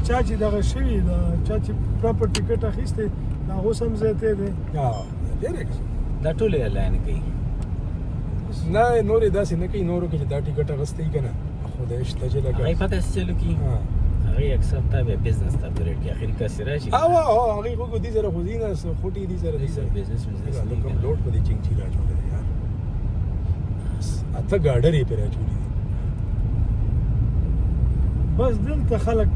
چا چې دغه شوي دا چا چې پراپر ټیکټ اخیستی دا هغو سم زیاتی دی. ها، ډېر یې. دا ټول اعلان کوي. نه، نورې داسې نه کوي. نورو کې چې دا ټیکټ اخیستی که نه، خدای شته چې لکه هغه پته څه چلو کی. هغه اکثر ته به بزنس ته اپګریډ کی، اخر کا سره شي. او او هغې خو دې سره خو ځي نه، خوټې دي سره دي سره بزنس بزنس. دا کوم لوډ په دې چنګچی راچولی دی یار، اته ګاډرې پرې راچولي دي. بس دلته خلک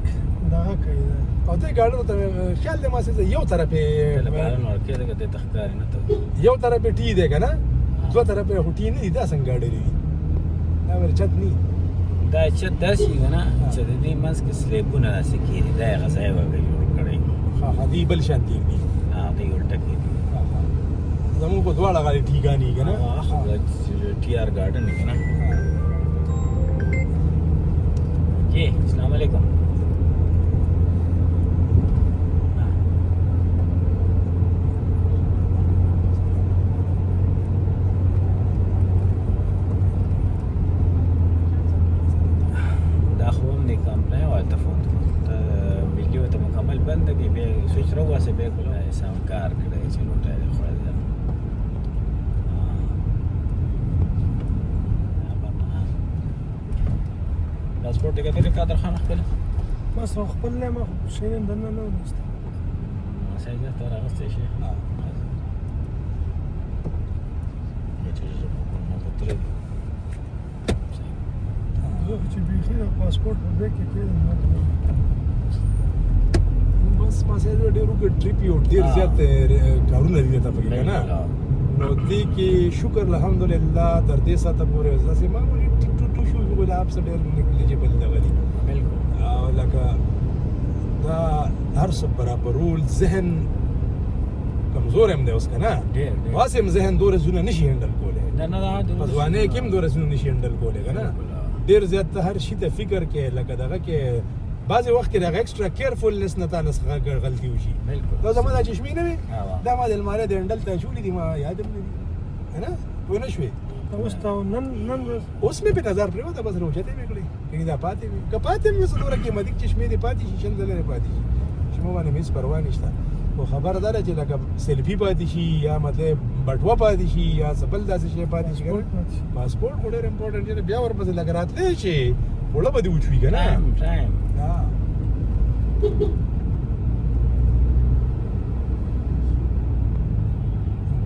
دغه کوي دا. او دې ګاډرو ته خیال دی، ما سه یو طرف کله باران ورکې دغه ته تخکار نه ته. یو طرف ټی دی که نه، دوه طرف خو ټی نه دي. دا څنګه ګاډرې دي؟ دا ور چت نی. دا چې داسې کنه چې د دې منځ کې سلیبونه داسې کېږي، دا یې غځای وګړي جوړ کړی. ها ها، دی بل شان دی. ها، دی الټه کېږي. زموږ خو دواړه غالي ټیګانی که نه. ټي آر ګارډن کنه. جی، السلام علیکم. دا خو هم د کمپنۍ او ته فون ته بجلی ته مکمل بند کې بیا سویچ راوباسه، بیا کوله سم کار کړی چې لوټه یې خوړلې ده. پاسپورټ دې کتلی قادر خان خپل؟ بس خپل نه، ما خو شی نن دننه نه ونیسته. سایز ته راغستی شي. چې زه ما کتلی. زه خو چې بیخي د پاسپورټ په بیګ کې کېدم. بس ما سه ډېر اوږد ټریپ یو، ډېر زیات کارونه دي ته پکې که نه. نو دې کې شکر الحمدلله تر دې ساعته پورې داسې معمولي ټیټ ټو ټو شو، خو دا څه ډېر نیګلیجبل دغه دي. او لکه دا هر څه برابرول، ذهن کمزور هم دی اوس که نه. ډېر ډېر. واسې هم ذهن دوره ځونه نشي هینډل کولی. نه نه، دا په ځوانۍ کې هم دوره ځونه نشي هینډل کولی که نه. ډېر زیات ته هر شي ته فکر کې، لکه دغه کې بعضې وخت کې دغه ایکسټرا کیئرفولنس نه تا نه څخه غلطي وشي. دا زما دا چشمې نه وې، دا ما د المارۍ د هینډل ته اچولي دي، ما یاد هم نه دي که نه، پوه نه شوې. اوس ته نن نن ورځ اوس مې په نظر پرېوته، بس روچتې مې کړې. کني دا پاتې وي که پاتې مې څه دومره قیمتي چشمې دې پاتې شي، 20 ځله پاتې شي، چشمو باندې مې هېڅ پروا نشته. خو خبره دا ده چې لکه سیلفي پاتې شي یا مطلب بټوه پاتې شي یا څه بل داسې شی پاتې شي که نه. پاسپورټ پاتې شي. پاسپورټ خو ډېر امپورټنټ دی، بیا ورپسې لکه راتلی شي، اوړه به دې وچوي که نه. ټایم ټایم. ها.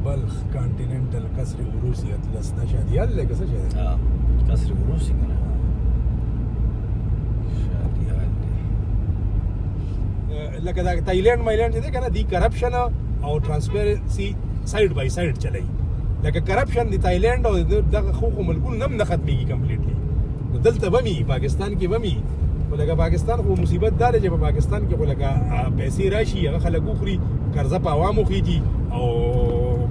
بلخ کانټیننټل قصر عروسی اطلس، دا شادیال دی که څه شی دی؟ قصر عروسی کنه، شادیال دی. لکه دا تایلند مایلند چې دی که نه، دی کرپشن او ټرانسپیرنسي سایډ بای سایډ چلوي. لکه کرپشن د تایلند او دغه خو خو ملکونو نه هم نه ختمېږي کمپلیټلی، نو دلته به مي پاکستان کې به مي. خو لکه پاکستان خو مصیبت دا دی چې په پاکستان کې خو لکه پیسې راشي، هغه خلک وخوري، قرضه په عوامو خېږي او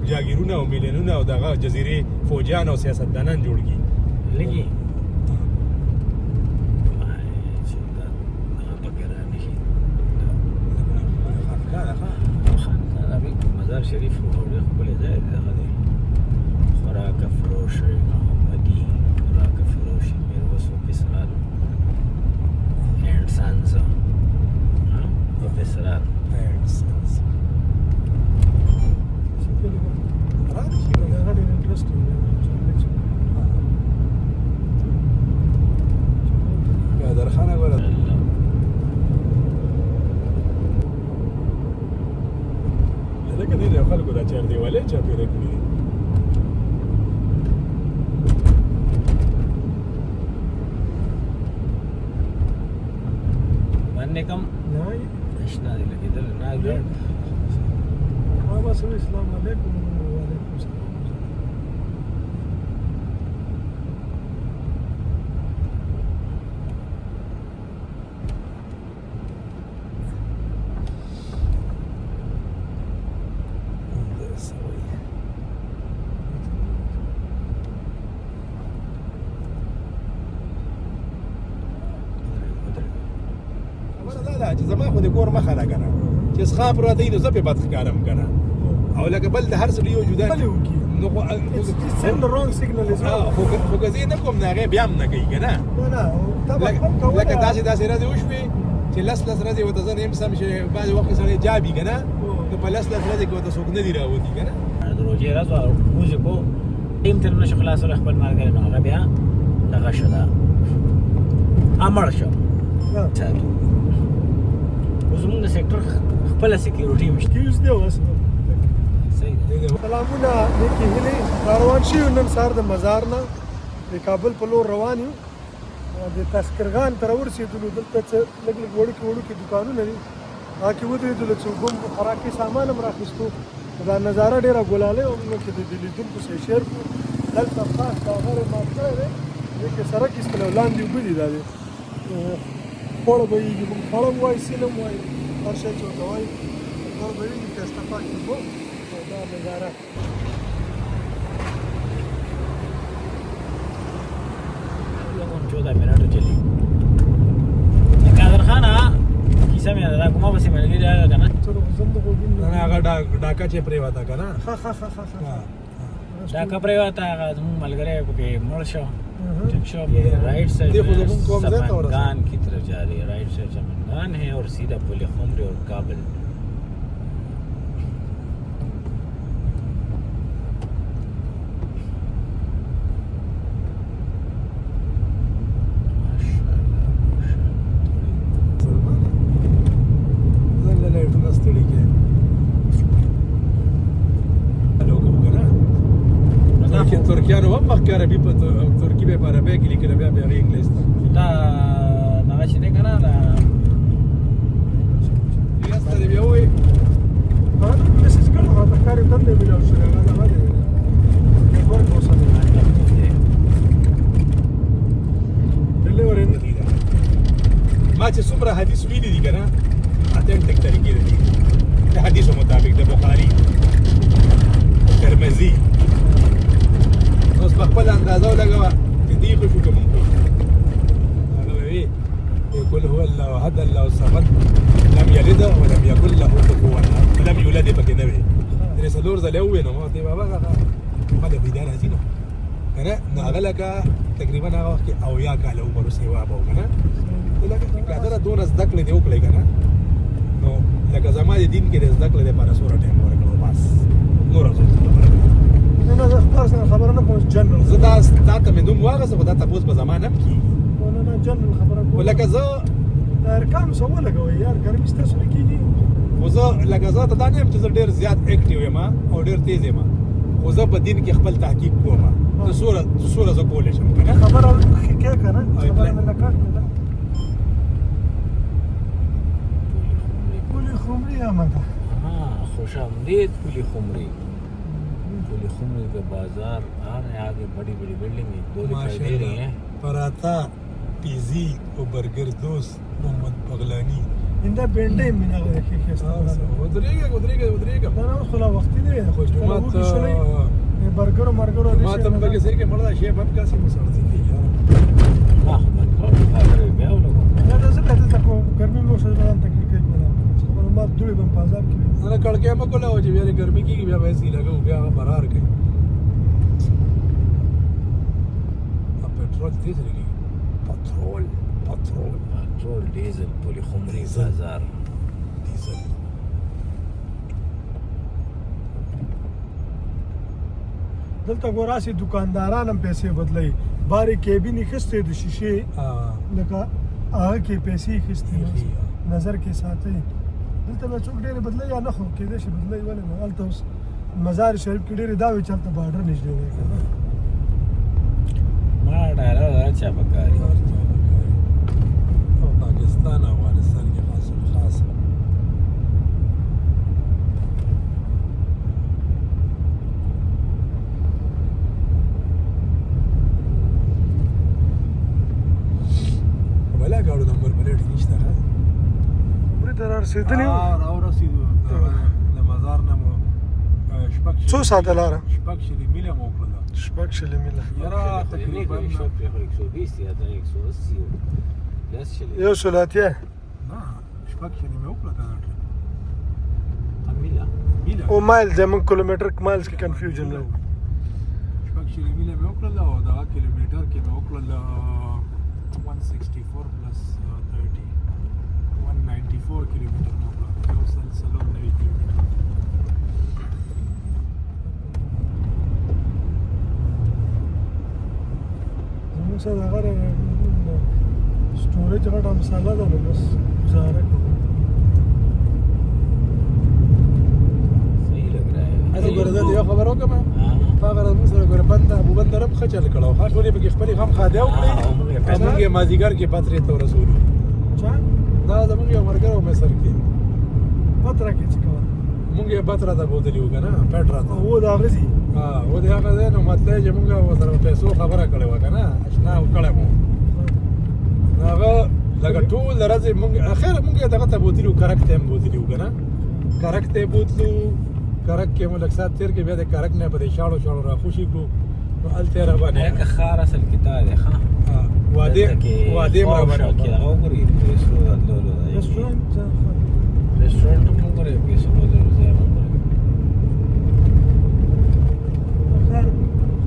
جاګیرونه او میلیونونه او دغه جزیرې فوجیان او سیاستدانان جوړ کړي. لګي چې دا هغه پکې را نشي. خانقاه ده، ښه. خانقاه دا مزار شریف خو ډېر ښکلی ځای دی. دغه دی خوراک فروش محمدي، خوراک فروش میروس وپسرال اینډ سانز وپسرال. And sons. را دي شي. هغه ډېر انټرېسټینګ دی. قادر خانه ګوره. لکه دې خلکو دا چار دیوالې چاپېره کړي دي. باندې کم نه. اشنا دی لګېدل نه ګډ. ما بس السلام علیکم، وعلیکم السلام. داسې وایي. خبره دا ده چې زما خو د کور مخه ده که نه، چې سخا پراته وي نو زه پرې بد ښکارم که نه، او لکه بل د هر سړي یو جدا ولې وکړي؟ نو خو It's send the wrong signal as well. خو که زه یې نه کوم، نو هغې بیا هم نه کوي که نه. نه نه، تا به خپل کوله. لکه داسې داسې ورځې وشوې. چې لس لس ورځې ورته زه نیم سم شي، بعضې وخت کې سړی جابي که نه، نو په لس لس ورځې کې ورته څوک نه دي راوتي که نه. د روژې ورځ وه، لمونځ یې کو، ټیم ترې نه شو خلاصولی خپل ملګری، نو هغه بیا دغه شو، دا امړ شو. ساتو اوس زمونږ د سېکټر خپله سکیورټي هم شته. کیوز دی اوس. صحیح ده. سلامونه، نیکې هیلې. روان شوي نن سهار د مزار نه د کابل په لور روان یو. د تسکرغان تر ورسېدلو، دلته څه لږ لږ وړوکي وړوکي دوکانونه دي، هغه کې ودرېدلو، څه اوبه هم خوراکي سامان هم راخیستو. دا نظاره ډېره ګلالۍ وه، موږ چې د لیدونکو سره شیر کړو. دلته پاس دا غر یې مات کړی دی، دې کې سړک ایستلی او لاندې اوبه دي. دا دی خوړه بهېږي، موږ خوړه هم وایي، سیند هم وایي، هر شی چې ورته وایي، خوړه بهېږي، ښایسته پاکې اوبه او دا نظاره. लोगों 14 मिनट चली कादर खान کیسه مې دا کومه بس ملګری راغی که نه. څه زم د غوږونو. نه، هغه ډاکه چې پرېوته که نه. ښه ښه ښه ښه ښه. ډاکه پرېوته، هغه زموږ ملګری پکې مړ شو. ٹھیک شو، یہ رائٹ سائڈ دیکھو زمون قوم ځای ته ورسېد. سمنگان کی طرف جا رہی ہے. رائٹ سائڈ سمنگان ہے اور سیدھا پل خمری اور کابل. ماشاءالله، ماشاءالله. ځان له لایټونه ستړي کې لو کوم که نه. ترکیانو هم مخکې عربي په ترکي به په عربۍ کې لیکله، بیا بیا انګلیس ته. دا دغه چې دی که نه، دا ریاض ته دې بیا ووایي. هغه ته میسج کړم، هغه ته ښکاري دندې ملاو شوی، هغه دغه دی، نیټورک ورسره دی. ډیلیوري. ما چې څومره حدیث ویلي دي که نه، اتنټک طریقې دي، د حدیثو مطابق، د بخاري، ترمذي، نو اوس په خپله اندازه ولګوه چې دی ښه شو که مونږ ښه شو. هغه به وي قل هو الله احد الله الصمد لم یلد ولم یکن له کفوا احد، ولم یولد پکې نه وي. درې څلور ځلې ووې، نو ما ورته بابا هغه ما د بیدار راځي نو که نه، نو هغه لکه تقریبا هغه وخت کې 70 کاله عمر سیوا به و که نه. ته لکه قادره دونه زده کړې دې وکړې که نه، نو لکه زما د دین کې د زده کړې لپاره څومره ټایم ورکړو، بس نور زه نه نه، زه خپل سره خبره نه کوم، جنرال. زه دا تا ته مې نوم واغسته، خو دا تپوس به زما نه کېږي. نه نه، جنرال خبره کوم. خو لکه زه دا ارقام څه ولګوي یار، ګرمي ستاسو نه کېږي؟ خو زه لکه زه ته دا نه یم چې زه ډېر زیات active یم او ډېر تیز یم، خو زه په دین کې خپل تحقیق کوم، نو څومره زه کولی شم که نه. خبره ښه که نه، خبره مې لکه کړه. پولې خمري آمده. हाँ، खुश आमदीद पुली खुमरी. पुली खुमरी का बाजार आ रहे हैं. आगे बड़ी बड़ी बिल्डिंग एक दो दिखाई दे रही हैं. पराठा پیزی او برګر دوست محمد بغلانی. انده بینډې مې نه ښه ښه. ودرېږه، ودرېږه، ودرېږه. دا نه، خو لا وختي دی. خو جومات برګر مرګر. جومات هم پکې ځای کې مړه شی بم کاسې مسړ دي یار. ما خو بند کړو، بیا ولګو. نه نه، زه به دلته کوم ګرمي موسم به تکلیف کوي، خبره ما دوی بم بازار کې. نه، کړکۍ مې کوله چې بیا ګرمي کیږي، بیا به یې لګو، بیا برار کوي. پټرول تیز لګي، پټرول، پټرول. पेट्रोल، डीजल، पुली खुमरी ډیزل. बाजार. ډیزل. دلته ګوراسي دکانداران هم پیسې بدلوي، بارې کیبین اخیستې د شیشې، لکه هغه کې پیسې اخیستې، نظر کې ساتي. دلته به څوک ډېرې بدلوي یا نه؟ خو کېدای شي بدلوي، ولې نه. هلته اوس مزار شریف کې ډېرې دا وي چې هلته بارډر نږدې دی که نه. ما ډالر چا پکاري. او پاکستان افغانستان کې خاص خاص. بلا گاڑو نمبر پلیټ نشته ښه. عمرې ته رارسېدلي یو. راورسېدو، د مزار نه مو شپږ څو ساعته لاره؟ 26 میله مو وکړله. 26 میله. یاره تقریبا 120 یا 180 لس شلې. 180. نه، 26 مې وکړه دا trip. میله. میله. او مایل زمونږ کیلومتر مایلز کې confusion دی. 26 میله مې وکړله او دغه کیلومتر کې مې وکړله 164 plus 30، سره هغه storage غټه مساله ده، نو بس گزاره کوو. صحیح لګ رہا ہے. هسې ګوره، زه یو خبره وکړم. ها. هغه ورځ موږ سره ګوره بنده ابو بندر هم ښه چل کړو، ښه ټولې پکې خپلې غم ښادۍ وکړې. او موږ یې او موږ یې مازدیګر کې پترې ته ورسولو. چا؟ دا زموږ یو ملګری و مصر کې. پتره کې څه کوه؟ موږ یې پتره ته بوتلي وو که نه، پیټرا ته. او دا غزي. ها، و دې هغه ځای نو مطلب چې موږ ورسره په پیسو خبره کړې وه که نه، اشنا کړی مو. نو هغه لکه ټول ورځ یې موږ اخر موږ یې دغه ته بوتلي وو، کرک ته هم بوتلي وو که نه، کرک ته یې بوتلو. کرک کې مو لږ ساعت تېر کړ، بیا د کرک نه په دې شاړو شاړو راخوشي کړو، نو هلته یې راباندې لکه ښار اصل کې دا دی ښه. وعدې وعدې هم راباندې کې وکړې. هغه وګورئ، پیسو راتللو ځای کې. رستورانت. رستورانت هم وګورئ، پیسو راتللو ځای هم وګورئ. ښار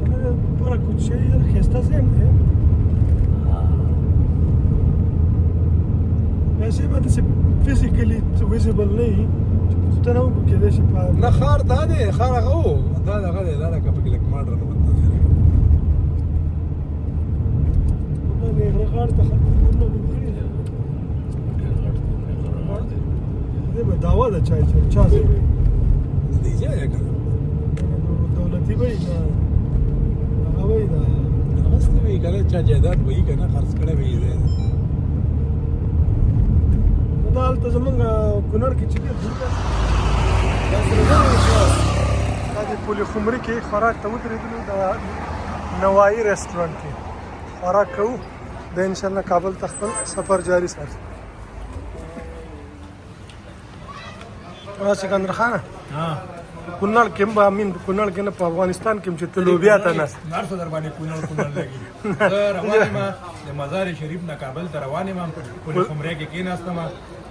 خو پوره کوچی ښایسته ځای هم دی. پیسې به داسې physically visible نه وي چې پوښتنه وکړو، کېدای شي په نه، ښار دا دی، ښار هغه و، دا دغه دی، دا لکه پکې لږ ماډرن غوندې دی. باندې غره غاړې ته خلکو کورونه جوړ کړي دي. ډېر غټ کور دی، غره غاړه دی. دې به دعوه ده چا چې چا ځای وي. دې ځای دی که نه؟ دولتي به وي که هغه به وي دا. اخیستې به وي که نه، چا جایداد به وي که نه، خرڅ کړی به یې ځای دی. نو دا هلته زمونږ کونړ کې چې دی دلته دا سره ځای شو. دا د پل خمري کې خوراک ته ودرېدلو، د نوایي رستورانت کې خوراک کوو، بیا انشاءالله کابل ته خپل سفر جاري ساتو. سکندر خانه، کونړ کې هم به امین، کونړ کې نه، په افغانستان کې هم چې ته لوبیا ته ناست نار څه در باندې کونړ کونړ لګي. زه روان یم د مزار شریف نه کابل ته روان یم، پل خمرې کې کېناستم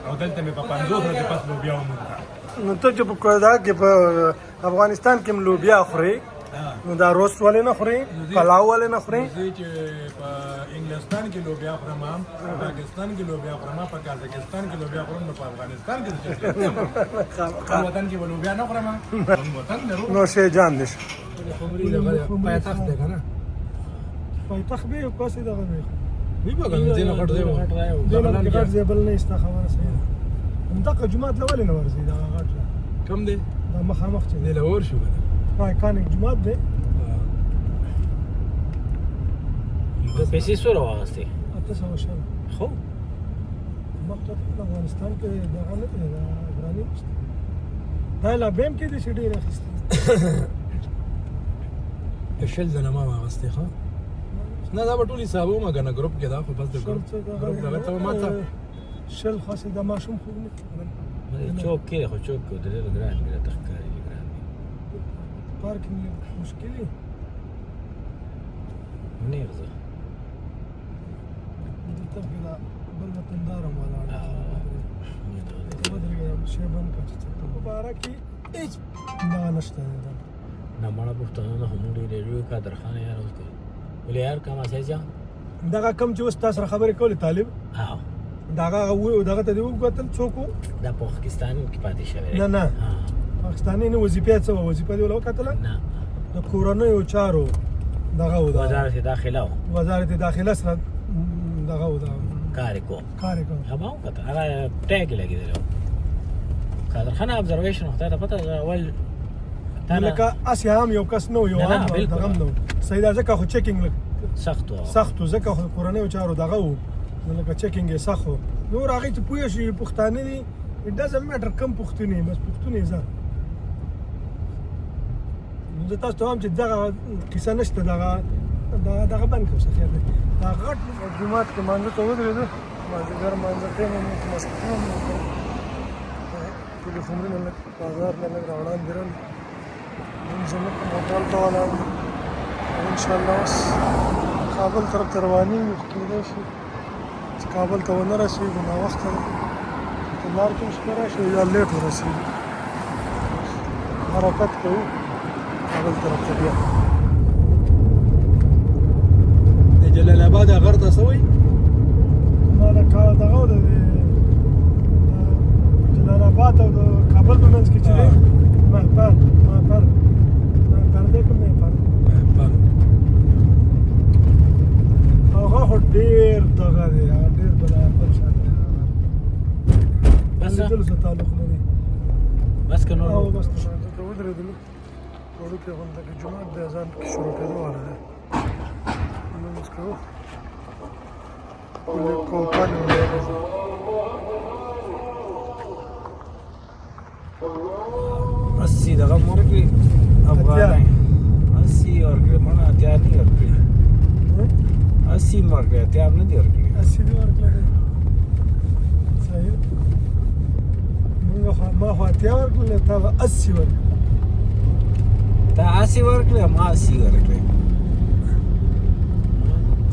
او دلته مې په 50 ورځې پس لوبیا ومونده. نو ته چې په دا کې په افغانستان کې هم لوبیا خورې، نو دا روست ولې نه خورې، پلاو ولې نه خورې؟ زه چې په انګلستان کې لوبیا خورم، په پاکستان کې لوبیا خورم، په قازقستان کې لوبیا خورم، نو په افغانستان کې څه خپل وطن کې به لوبیا نه خورم؟ زموږ وطن لرو. نو شی جان دې شه. خمرې دغه پایتخت دی که نه؟ پایتخت به یو پاسې دغه به وي به که نه، ځینې غټ ځای و. دې نه کې غټ ځای بل نه شته. خبره صحیح ده. همدغه جومات له ولې نه ورځي دغه غټ له؟ کوم دی؟ دا مخامخ چې دی دی. له ور شو که نه؟ iconic جومات دی. د پیسې څومره واخیستې؟ 820. خو مخ ته په افغانستان کې دغه نه دی، دا ګراني نشته. دا لا بیم کې دي چې ډېر اخیستي. شل ځله ما واغستې. ښه نه، دا به ټول حسابوم که نه ګروپ کې، دا خو بس د شل ګروپ څه دغه ګروپ دغه ته ما ته شل خاصې د ماشوم خوب نه کړل. چوک کې، خو چوک کې ودرېدل ګران دي، راته ښکاري ګران دي. parking لږ مشکل دی. نیغ ځه. دلته کې دا بل وطندار هم ولاړ دی. ته ودرېږه، شی بند کړه چې څه په باره کې هېڅ دا نشته دی دا. نه مړه، پښتانه نه هم ډېر ریډیو قادر خان یار اوس کوي ولې یار کما سه جا. دغه کم چې اوس تاسو سره خبرې کولې طالب، ها. دغه دغه ته دې وکتل څوک و؟ دا پاکستان کې پاتې شوی دی. نه، نه. ها. پاکستاني نه، وظیفه څه وه؟ وظیفه دې ولا وکتله؟ نه. د کورنیو چارو دغه و دا. وزارت داخله و. وزارت داخله سره دغه و دا. کار کو. کار یې کاوه. هغه وکړه، هغه tag لګېدلی و. قادر خان observation خدای ته پته ده، اول تا نه لکه هسې عام یو کس نه و، یو نه، نه، عام بالکل. دغه هم نه و. صحیح ده، ځکه خو checking لږ سخت و. سخت و، ځکه خو کورنیو چارو دغه و، نو لکه checking یې سخت و. نور هغې چې پوه شي پښتانه دي، it doesn't matter کم پښتون یې، بس پښتون یې ځه. نو زه تاسو ته وایم چې دغه کیسه نشته، دغه دغه بند کړه، خیر دی. دا غټ جومات کې مانځه ته ودرېدو، مازدیګر مانځه ټایم هم وکړ، ماسپښین هم وکړ. پل خمري نه لږ بازار نه لږ راوړاندې راغلو، نن زموږ هوټل ته ولاړ او انشاءالله اوس کابل طرف ته روانېږو. خو کېدای شي چې کابل ته ونه رسېږو، ناوخته ده، په لار کې هم شپه راشي یا late ورسېږو. حرکت کوو کابل طرف ته بیا. د جلال آباد غر ته څه وایي؟ ما د دغه و د جلال آباد او د کابل په منځ کې چې دی، مهپر مهپر مهپر دی، کوم مهپر؟ مهپر. او دی، هغه ډېر بل بل شان دی. بس. لیدلو سره تعلق لري. بس که او نور؟ بس، دلته ودرېدلو، وړوکی غونډه کې جومات د اذان پکې شروع کېدو والا دی، لمونځ کوو. پل کوپان. 80 دغه مور ورکړي افغانۍ، 80 ورکړي، مړه 80 نه ورکړي، 80 مې ورکړي، 80 نه دي ورکړي. 80 دي ورکړل؟ صحیح، موږ خو ما خو 80 ورکړل، تا به 80 ورکړل. تا 80 ورکړي، ما 80 ورکړي.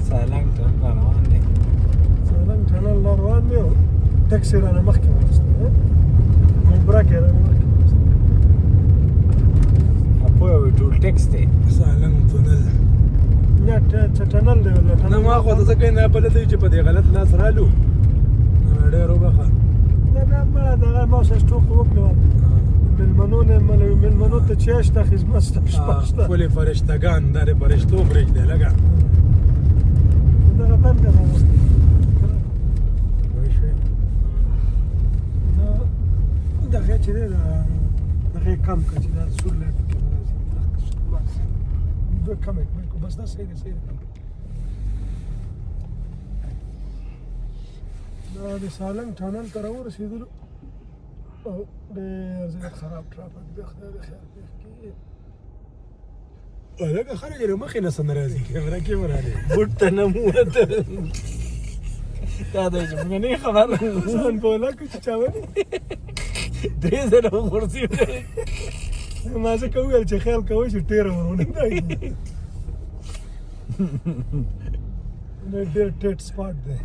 سالنګ ټنل روان دی. سالنګ ټنل روان دی او ټکسي رانه مخکې واخیسته، ګمرک یې رانه مخکې واخیسته. پوه وي، ټول ټیکس دی. سالنګ تونل. نه، څه ټنل دی ولا ټنل؟ نه، ما خو ته ځکه نه پلته چې په دې غلط لاس رالو، نو ډېر وبخه. نه نه، مړه دغه ما سره ټوخه وکړه، مېلمنو نه ملوي، مېلمنو ته چای شته، خدمت شته، شپه شته. ښکلې فرشتګان، دا د فرشتو برج دی لګه. دغه بند کړه. پوه شوې؟ دا دغه چې دی، دا دغه کم کړه چې دا سور light پکې نه راځي. بس دوه کم کړه، بس دا صحیح دی، صحیح دی. دا د سالنګ ټنل ته راورسېدلو او ډېر زیات خراب ټرافیک دی، خدای دې خیر پېښ کړي. لکه خلک یې مخې نه څه نه راځي، کیمره کیمره دی. بوټ ته نه موته، دا د چې موږ نه خبر. ځان په ولاکو چې چا ونی. درې ځله وغورځېدل. ما ځکه وویل چې خیال کوئ چې ټیره ورونه نه. ډېر ټیټ spot دی.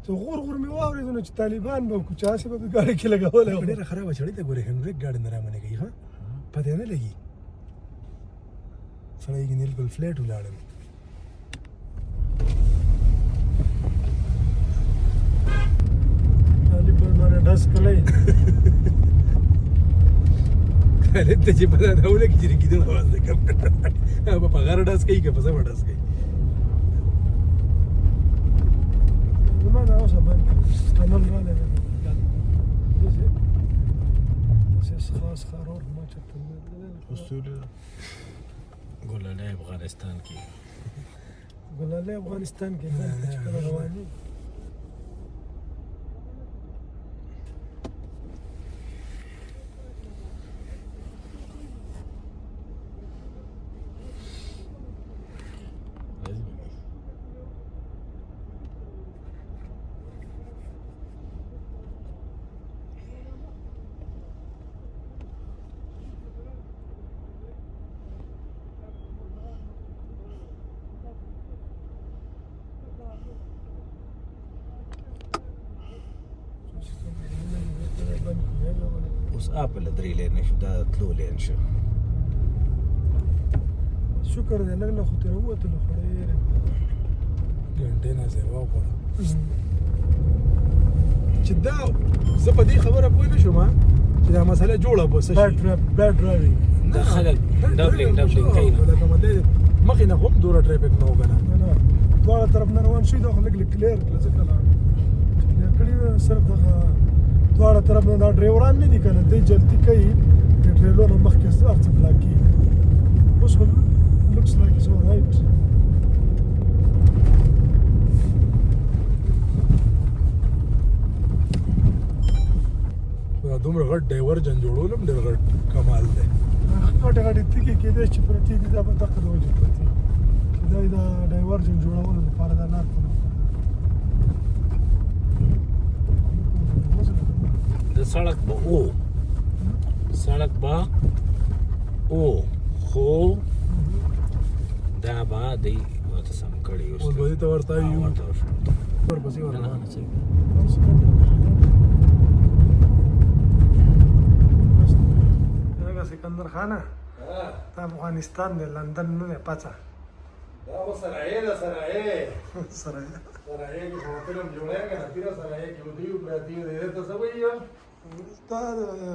څه غور غور مې واورېدو نو چې طالبان به کوچا هسې به په ګاډي کې لګولی وو. ډېره خرابه چړې ته ګورې، هندریک ګاډي نه رامنې کوي، ښه پته نه لګي، سړی یې بالکل flat ولاړم. طالب به باندې ډز کړی. طالب ته چې پته نه ولګي چې ګیدړ اواز دی کوم، هغه په غره ډز کوي که په څه ډز کوي؟ زما دا اوسه بند کړ، ټنل راغلی دی. داسې داسې خاص خارور ما چېرته نه دی. ګلالۍ افغانستان کې. ګلالۍ افغانستان کې بند کړ چې کله رواني. راځي. اوس اپل درې lane شو، دا تلو lane شو. شکر دی، لږ نه خو ترې ووتلو، خو ډېر ګنټې نه ځای وخوړه چې دا زه په دې خبره پوه نه شوم چې دا مسله جوړه به څه bad شي. bad driving. دا خلک doubling doubling کوي نو. لکه مطلب مخې نه هم دوره ټریفک نه وکنه. نه نه، دواړه طرف نه روان شي، دا خو لږ لږ clear کړه، ځکه لاړ clear کړي وي. صرف دغه دواړه طرف نه دا ډریوران نه دي کنه، دی جلدي کوي، د ټریلونو مخکې هر څه block کېږي. اوس خو looks like it's all right. دا دومره غټ diversion جوړول هم ډېر غټ کمال دی. غټې غټې تیږې کېدای شي چې پرتې دي، دا به دقه د وجې پرتې چې دا د diversion جوړولو لپاره دا لار په د سړک به او سړک به او خو دا به دی ورته سم کړی اوس. اوس به دې ته ورته یو ورته شو. ورپسې نه ورته. نه، څه؟ دغه سکندر خانه، دا افغانستان دی، لندن نه دی پڅه. دا خو سرایې ده، سرایې. سره. سرایې کې خو فلم جوړی که نه، پیره سرایې کې ودیو پرتې دی، ته څه وایي؟ دا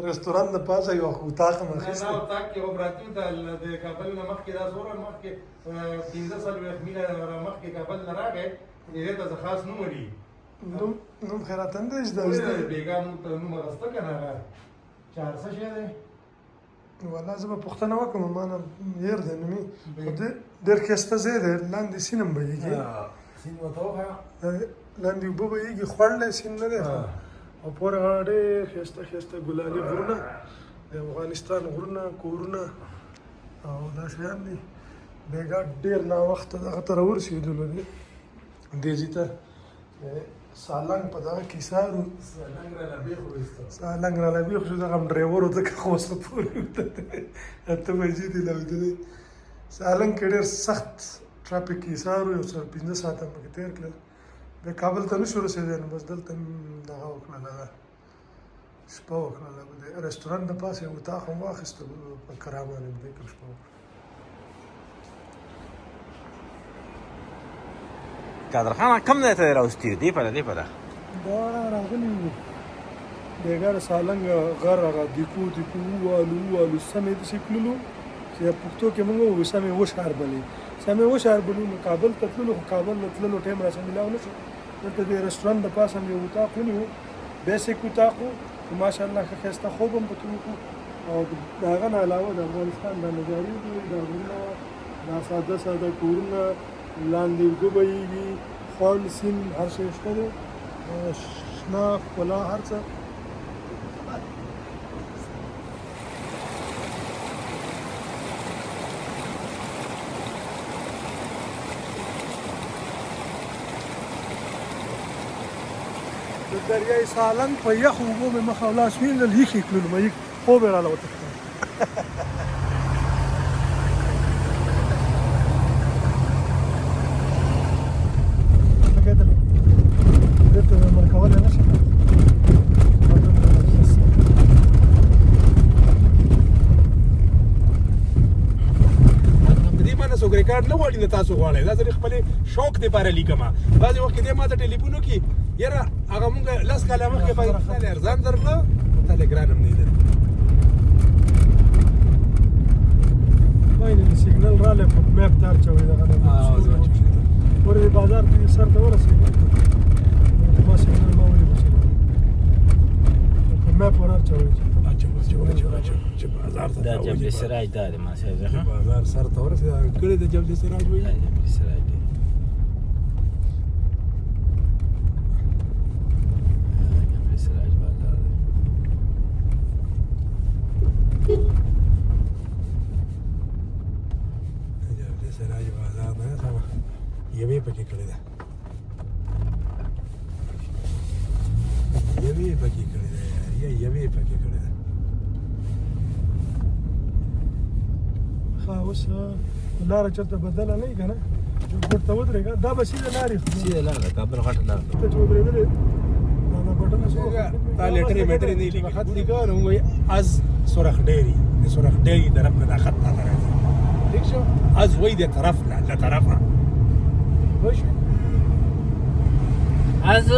رستورانت د پاسه یو اتاق هم نه اخیستی. اتاق کې خو پراته یو، د کابل نه مخکې دا څومره مخکې 45 میله را مخکې کابل نه راغی، دې ته څه خاص نوم ولي. نوم خو راته نه دی زده. بېګا مونږ ته نوم اخیسته که نه، هغه چهارڅه شی دی. والله زه به پوښتنه وکړم، ما نه هېر دی نوم یې، خو ډېر ښایسته ځای دی. لاندې سیند هم بهېږي. سیند ورته وښیه. لاندې اوبه بهېږي، خوړلی سیند نه دی، او پورې غاړه ډېر ښایسته ښایسته ګلالي غرونه، د افغانستان غرونه، کورونه او دا شیان دي. بېګا ډېر ناوخته دغه ته راورسېدلو، دی دې ځای ته، سالنګ په دغه کې ایسار و. سالنګ راله بېخ وویسته. سالنګ راله بېخ شو. دغه هم ډریور و، ځکه خو ورسره پورې وته 8 بجې دي لا ویده دی. سالنګ کې ډېر سخت ټرافیک کې ایسار و، یو څه 5 ساعته هم پکې تېر کړل. بیا کابل ته نه شو رسېدی، نو بس دلته هم دغه وکړله، ده شپه وکړله. د رستورانت د پاسه یو اتاق هم واخیسته په کرا باندې، دې کې شپه وکړه. قادر خان، کم ځای ته راوستي؟ دی پره، دی پره. دا راغلي وو بېګا د سالنګ غر هغه دیکو دیکو ووالو ووالو، سمې داسې تللو چې پښتو کې موږ وایو سمې وشاربلې، سمې وشاربلو. نو کابل ته تللو، خو کابل ته تللو ټایم راسره ملاو نه شو. دلته د رستورانت د پاسه هم یو اتاق ونیو، بیسیک اتاق و، خو ماشاءالله ښه ښایسته خوب هم پکې وکړو. او د هغه نه علاوه د افغانستان دا نظارې دي، دا غرونه، دا ساده ساده کورونه، لاندې اوبه بهېږي، خوړ سیند، هر شی شته دی، شنه ښکلا، هر څه. د دریای سالنګ په یخو اوبو مې مخ او لاس وینځل، یخې کړلو مې، خوب یې راله وتښتېد. لګېدلی بېرته مې مړ کولی نه شم. ما دومره افسوس. په دې باندې څوک ریکارډ نه غواړي، نه تاسو غواړئ. دا زه د خپلې شوق دپاره لیکم. بعضې وخت کې دی ما ته ټلیفون وکړي، یاره هغه مونږ 10 کاله مخکې پاکستان ارزان درکړه، تا له ګران هم نه دی درکړ. فاینلی سیګنل رالی، په map تار چوي دغه نه. ورې بازار ته سر ته ورسېدو، ما سیګنل ما ولید چې په map ور چوي. اچھا اچھا اچھا چې بازار ته دا جبل سراج دا دی، ما صاحب. چې بازار سر ته ورسېد، کړي د جبل سراج وایي. دا جبل سراج دی، جبل سراج بازار دی. جبل سراج بازار نه سم یوې پکې کړې ده، یوې پکې کړې ده یار، یا یوې پکې کړې ده. ښه، اوس لاره چېرته بدله نه وي که نه، چې ورته ودرېږه، دا به سیده لارې خو. سیده لار ده، کابل غټه لار ده. ته چې ودرېدلې دا بټنه څو؟ تا لیټرې میټرې نه لیکي، خط لیکه نو وایي از سرخ ډېری، د سرخ ډېری طرف نه دا خط تا ته راځي. ټیک شو؟ از وایي د طرف نه، له طرفه، پوه شوې؟ از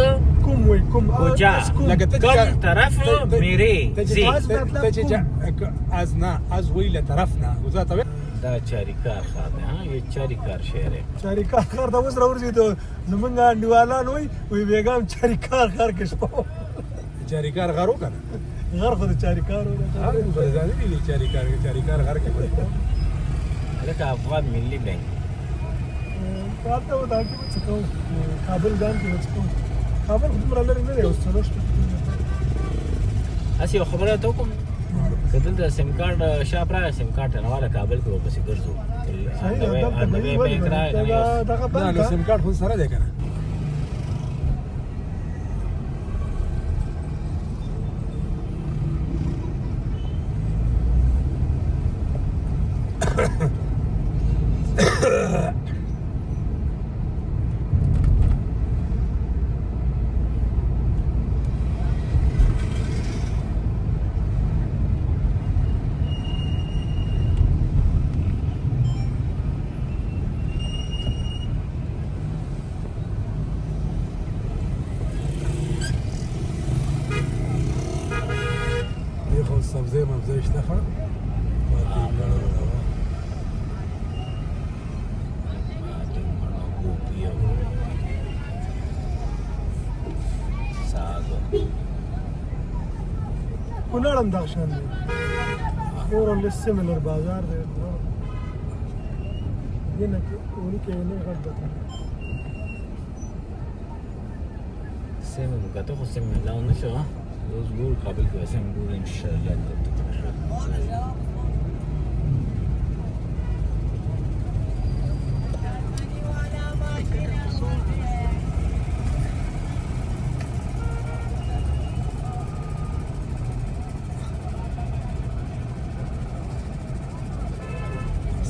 کوم وای کوم؟ کجا؟ از کوم؟ لکه ته چې کم طرف میرې ته چې زی. از مطلب ته چې از نه، از وایي له طرف نه وزه ته. دا چاریکار ښار دی، ها، یې چاریکار شهر دی. چاریکار ښار ته اوس راورسېدو. زمونږ انډیوالان وایي، وایي بېګا هم چاریکار ښار کې شپه وه. چاریکار غر وکنه؟ غر خو د چاریکار و. هغه خو ځان دی چاریکار، چاریکار غر کې پرې. هلکه، افغان ملي بانک. هلته و دا کې به څه کوو؟ کابل ګان کې به څه کوو؟ کابل خو دومره لرې نه دی، اوس 64 کیلومتره. هسې یو خبره ته وکړم، که دلته سیم کارت شاپ راغی، سیم کارت نه واله، کابل کې ورپسې ګرځو. صحیح ده، دلته به بانک ولې راغی به کنه دغه نه بند نو ده. سیم کارت خو سره دی کنه. سبزی مبزی شته ښه. ماته مڼه، ګوبي او ساګ. کونړ هم دغه شان دی، more or less similar بازار دی. دې نه کې وړوکی نه غټ دی. سیم وکاته، خو سیم ملاو نه شو. اوس ګور کابل کې سیم ګور ان شاء الله.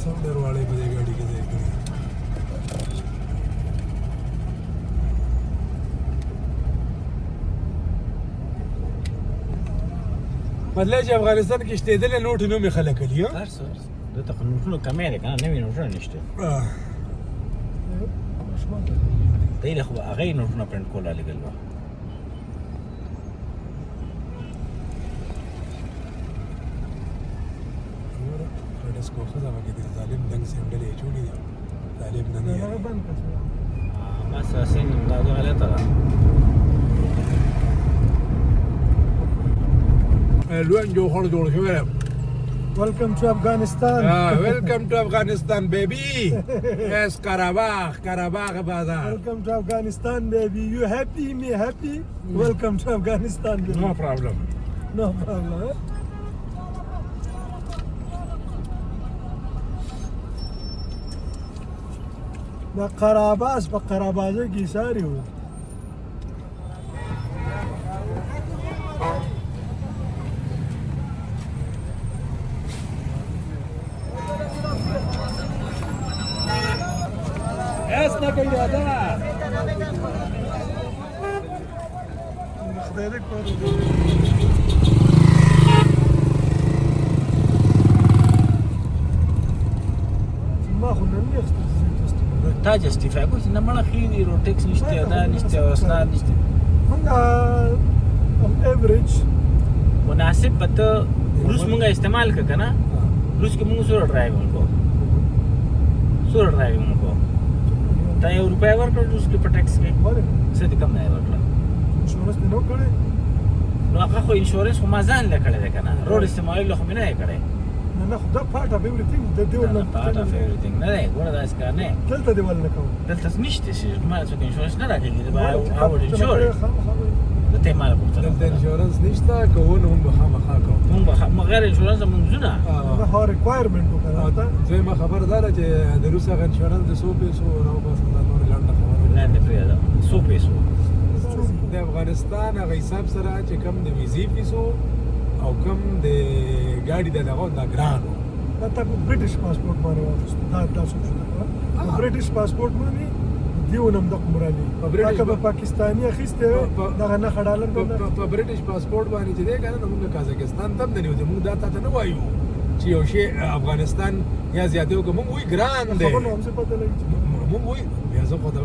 سم ډېر واړې په دې ګاډي کې ځای کړي. مطلب چې افغانستان کې شتېدلې نوټ نو مې خلک کړي. هر څه دلته خو نوټونو کمی دی که نه، نوي نوټونه نشته. دی له خو به هغه یې نوټونه پرنټ کول رالیږل وه. ډسکو ښځه پکې د ظالم دنګ سینډلې اچولي دي، طالب نه نه. هغه بند کړه. ما اساساً دا غلطه ده. لوی جوړ جوړ شوی. Welcome to Afghanistan. Welcome to Afghanistan baby. Yes, Qarabagh, Qarabagh بازار. Welcome to Afghanistan baby. You happy, me happy. Welcome to Afghanistan baby. No problem. No problem. Eh? د قراباز په قرابازه کې ساري وو. اس نه کوي دا. خدای دې کور. ما خو نن نه اخیستل. تا justify کو چې نه مړه ښې دي، road tax نشته، دا نشته او اسناد نشته. موږ on average مناسب به ته روس مونږه استعمال کړه که نه. روس کې مونږ څومره driving کو، څومره driving کو؟ تا یو روپۍ ورکړ روس کې په ټیکس کې؟ ولې؟ څه دې کم نه ورکړه؟ انشورنس دې نو کړی؟ نو هغه خو انشورنس خو ما ځان له کړی دی که نه، روډ استعمالولو خو مې نه دی کړی. نه نه، خو دا part of everything د دې ول. Part of everything نه دی. ګوره، داسې کار نه. دلته دې ول نه کوم. دلته نشته چې ما څوک انشورنس نه راکوي. زه به I would insure. د ته مال پوښتنه. دلته انشورنس نشته، کوو نو موږ به خامخا کوو. مونږ به غیر انشورنس مونږ ځو نه. دا هو requirement وکړه ته. دویمه خبره دا ده چې د روس هغه انشورنس د څو پیسو راوباسه، دا نور لنډه خبره. لاندې پرېږده، څو پیسو. د افغانستان هغه حساب سره چې کم د ویزې فیسو او کم د ګاډي د دغه دا ګران و. دا تا په British passport باندې واخیستو، دا دا څه شو؟ په British passport باندې دیو نم د مرالي په British که په پاکستاني اخیسته دغه نه ډالر به نه. په British passport باندې چې دی که نه، نو موږ قازقستان ته هم نه نیوځو. موږ دا تا ته نه وایو چې یو شی افغانستان یا زیاتې وکړه، موږ وایو ګران دی. خبر هم څه پته لګي. موږ وایو بیا زه خو د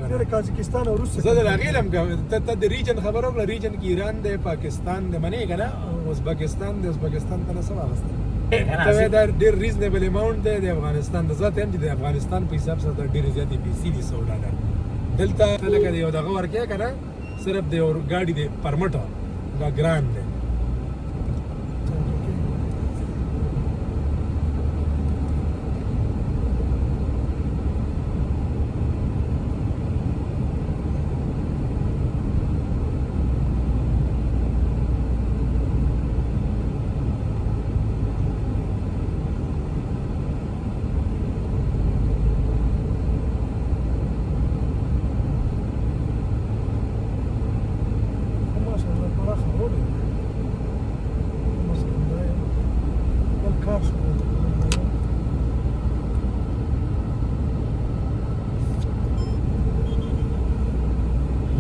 تیر قازقستان او روس. زه د هغې لم ته ته د region خبره وکړه. region کې ایران دی، پاکستان دی، منې که نه، ازبکستان دی. ازبکستان ته نه څه واخیستل؟ ته وایې دا ډېر reasonable amount دی د افغانستان د ذات هم چې د افغانستان په حساب سره دا ډېرې زیاتې پیسې دي. 100 ډالر دلته لکه د یو دغه ورکې که نه، صرف د یو ګاډي د permit دا ګران دی. ماشاءالله پراخه روډ دی. مسکن دی بل کار شو.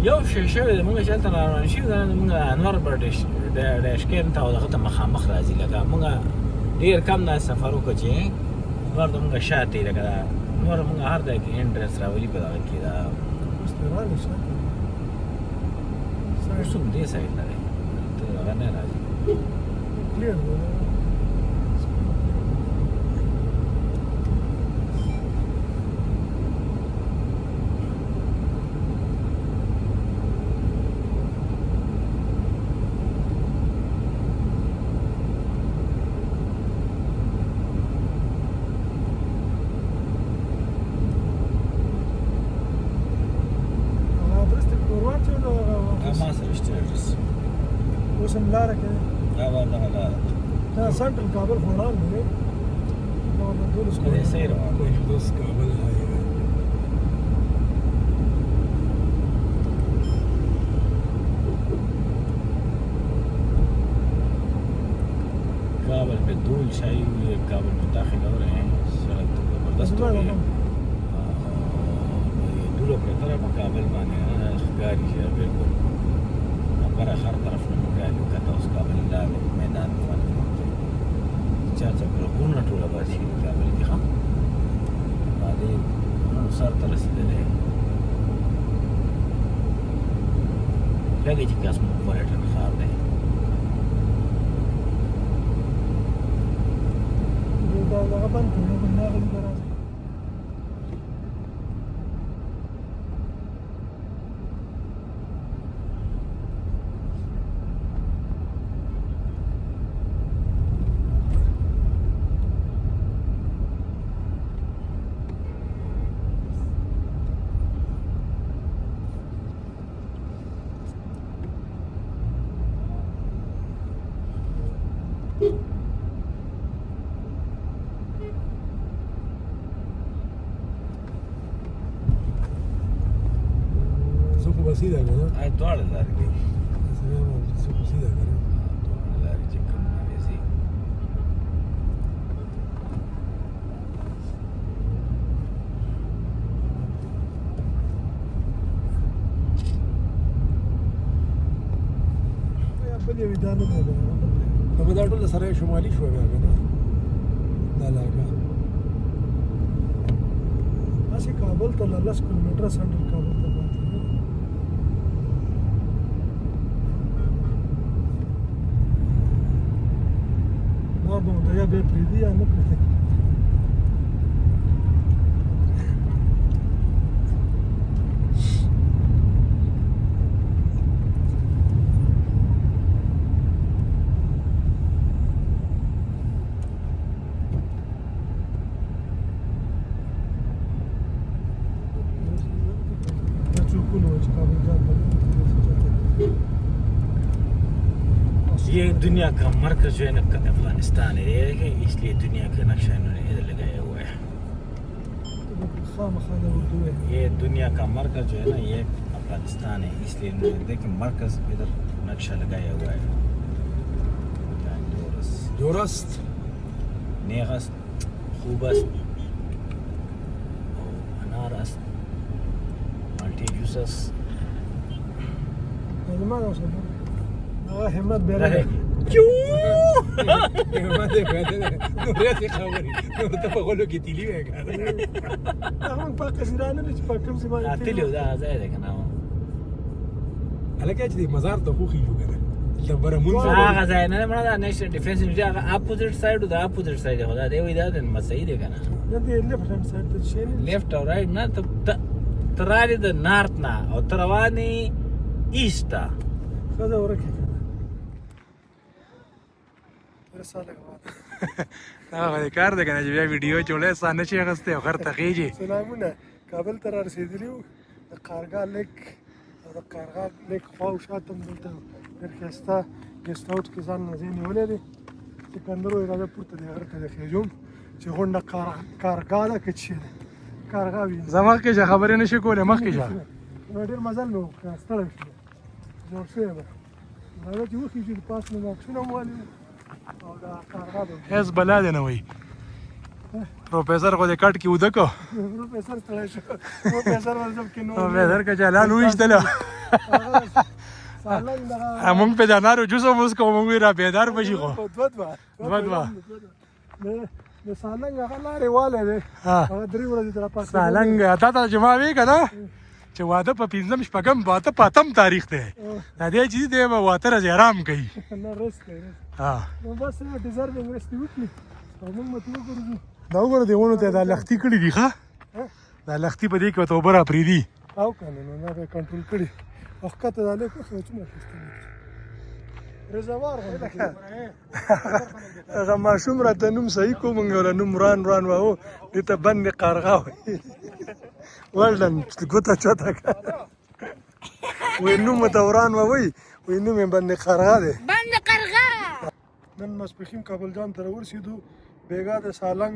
یو شی شوی دی، مونږ چې هلته را روان شوي، دا مونږ انور پر dash cam ته او دغه ته مخامخ راځي. لکه مونږ ډېر کم داسې سفر وکړو چې نور د مونږ شاته دی. لکه دا نور مونږ هر ځای کې entrance راولي په دغه کې دا. اوس دی راغلی شاته. اوس هم دې side نه دی، ته هغه نه راځي. کلیر دی. هغه ادرس ته کور ورچو نو دا ما سره شته اډرس. اوس هم لاره کې دا به دغه لاره ده. دا سنټرل کابل خو وړاندې دی. دا به 12 په دې صحیح روان دی. کندوز کابل های وی. काबल में धूल छाई हुई है, काबल में दाखिल हो रहे हैं। सड़क तो जबरदस्त हो गई है। धूल پرته ده په کابل باندې ښکاري چې بالکل بره هر طرف نه موږ کته اوس کابل لاندې په میدان باندې پروت دی. چا چا پر غرونه ټول آباد شوي دي کابل کې. ښه دې غرونو سر ته رسېدلی لږ چې کاسموپولیټن ښار دی. دا دغه بند کړو نو نه غلی راځي. زه خو به سیده که نه؟ دواړه لارې دي. زه خو سیده که نه؟ دواړه لارې چې کوم لارې ځي. یا بل یو دا نه دی. نو به دا ټول سره شمالي شو بیا که نه دا علاقه؟ هسې کابل ته لا 10 کیلومتره سنټرل کابل ته پاتې دی. ما به ورته یا بیا پرېږدي یا نه پرېږدي. دا چوکونه و چې کابل جان ته. ये दुनिया का मरकज जो है ना अफगानिस्तान है ये है, इसलिए दुनिया का नक्शा इन्होंने इधर लगाया हुआ है। خامخا د اردو دی. ये दुनिया का मरकज जो है ना ये अफगानिस्तान है, इसलिए इन्होंने देखे मरकज इधर नक्शा लगाया हुआ है। दोरस جورست नेगस्त खूबस्त और अनार است मल्टी जूसस। دا زما دا اوس هغه همت بیا راغی. ما دې پیدا نو ریاسي خبرې نو ته په غولو کې تیلی وې که نه؟ دا موږ پاک زیرانه نه چې په کوم ځای باندې تلو دا ځای دی که نه؟ هلکه چې دې مزار ته خو خېژو که نه، دلته بره مونځ هغه ځای نه مړه، دا نېشنل ډیفنس یونیورسټي هغه اپوزیټ سایډ او دا اپوزیټ سایډ خو دا دی وای دا د مسعید دی که نه؟ نه دی لیفت هینډ سایډ ته شي. لیفت او رائټ نه، ته ته راغلې د نارت نه او ته روان یې ایست ته. ښځه ورکه کړه رساله. هغه کار دی که نه چې بیا ویډیو جوړې سا نه شي اخیستی او غر ته خېژي. سلامونه، کابل ته را رسېدلي وو. د قارګاه لیک او د قارګاه لیک خوا او شاته هم دلته ډېر ښایسته ګیسټ هاوس کې ځان نه ځای نیولی دی. سکندر وایي راځه پورته دې غره ته دې خېژوم چې غونډه کارګاه ده که څه ده کارګاه وي. زه مخکې شه، خبرې نه شي کولی، مخکې شه. نو ډېر مزل مې وکړ، ستړی شوم، جوړ شوی یم. راځه چې وخېژو، د پاس نه مې عکسونه هم والي او دا کارګاه به. هېڅ بلا دی نه وایي پروفیسر خو دې کټ کې وده کو. پروفیسر ستړی شو، پروفیسر ورځم کې نو پروفیسر که چالان وویشتلو. سالنګ دغه مونږ په د انارو جوس هم وڅکو، مونږ وی را بیدار به شي خو. دوه دوه. دوه دوه. د سالنګ هغه لارې والی دی. ها. هغه 3 ورځې تر پاسه. سالنګ تا ته چې ما وی که نه چې واده په پنځم شپږم واده په اتم تاریخ دی. دا دی چې دی به واده راځي آرام کوي. نه، rest دی، rest. ها. نو بس deserving rest دې وکړي او موږ به ترې وګرځو. دا وګوره، دی ونو ته دا لښتي کړي دي. ښه، دا لښتي په دې کې ورته اوبه راپرېږدي. او که نه نو نه به کنټرول کړي. او ښکته دا lake وښیه، څومره ښایسته lake دی، reservoir غوندې دی. هغه ماشوم راته نوم صحیح کو، مونږ له نوم وران وران واو. دې ته بند قارغا وایي. Well done. ګوته چاته وای، نوم ته وران وای، وای نوم یې بند قارغا دی. بند قرغه. نن ماسپښین کابل جان ته راورسېدو. بېګا د سالنګ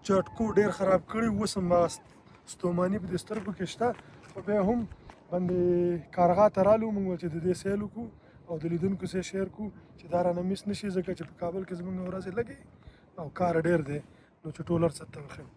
چټکو ډېر خراب کړي، اوس هم هغه ستوماني په دې سترګو کې شته، خو بیا هم باندې کارغا ته رالو. موږ ویل چې د دې سیل وکړو او د لیدونکو سره share کړو چې دا رانه miss نه شي، ځکه چې په کابل کې زموږ ورځې لږې او کار ډېر دی، نو چې ټول هر څه ته وښیم.